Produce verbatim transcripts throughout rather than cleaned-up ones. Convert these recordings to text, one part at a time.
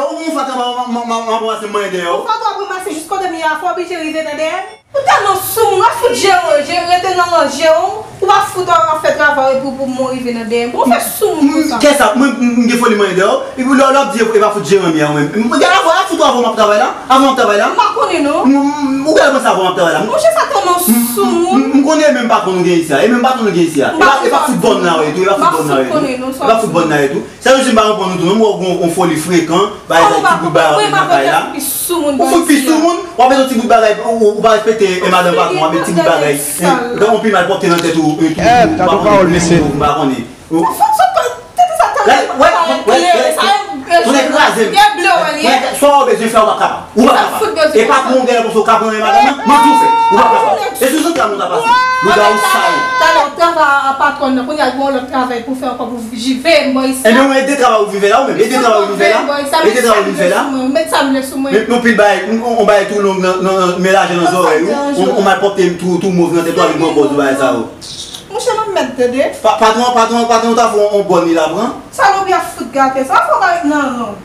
Ou gon fatra m ap ranmase manyen dèyè w. Ou fatra w ap ranmase jis kote m ye a, fò w oblije rive nan dèyè m. Ou tèlman soumoun, w ap fout jere, jere rete nan ranje w, ou pa fout ap fè travay pou pou mwen rive nan dèyè m. Ou fè soumoun konsa. Kiyès sa, mwen m gen foli manyen dèyè w, epi lè w ap di e pa fout jere m ye a ou menm. Gade avan, ap fout avan m ap travay la, avan m ap travay la. M pa konnen non. Ou gade konsa avan m ap travay la. Monchè sa tèlman soumoun. M konnen e menm patwon nou gen isi a, e menm patwon nou gen isi a. E pa fout bòn nan yo tou, e pa fout bòn nan yo tou. E pa fout bòn nan yo tou. Sa yo si m pa konprann ou tou non, m wè w gon foli frekan, bay ti bout bagay w ap met nan kay la. Ou fout pi soumoun, w ap met yon ti bout bagay, ou pa respekte madanm patwon, w ap met ti bout bagay, yon pi malpwòpte nan tèt ou, ou pa konn ou pa konnen. Tonnè kraze m. Swa w bezwen fè, ou p ap kapab. Ou p ap kapab. E patwon w genlè panse w ka pran men madanm nan, manti w fè. Ou p ap kapab. E sou zantray nou ta pase. Lougawou sal. Talè w travay a patwòn nan, kounye a gon lòt travay pou fè ankò pou vive m bò isi a. Ebyen ou ede travay ou vin fè la ou menm, ede travay ou vin fè la. Ede travay ou vin fè la. Met sa m vle sou mwen. Met yon pil bagay, yon bagay tou long nan, nan, men lajan nan zòrèy ou, yon malpwòpte tou, tou mov nan tèt ou avèk bò bòz ou bagay sa yo. Monchè m ap mèt tande. Patwon, patwon, patwon ta fè yon bòn li la pran. Salopri ap fout gate sa, fò w pa ret nan ran w.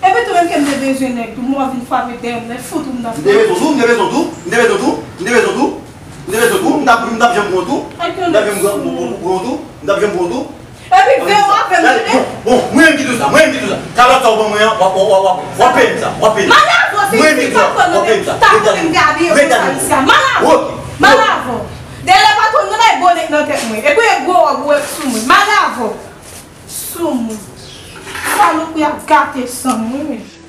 Epi tou menm ke m te bezwen nèg tou, mò vin frape dèyè m, lè fout ou m t ap fè. M te bezwen tou, m te bezwen tou, m te bezwen tou, m t ap, m t ap janm pran tou, m t ap janm pran tou, m t ap janm pran tou, m t ap janm pran tou. Epi ven w avè m tande. Bon, bon, mwen menm ki di w sa, mwen menm ki di w sa. Kalòt sa w ban mwen an, w ap, w ap, w ap, w ap peye m sa, w ap peye m sa. Mwen menm ki di w sa, w ap peye m sa. Ret gade. Ret gade. Mal avè w. Mal avè w. Dèyè patwon nan bay bonèt nan tèt mwen. Epi e gwo wòb ou wè sou mwen. Mal avè w. Soumoun. Salopri ap gate san m wi menm.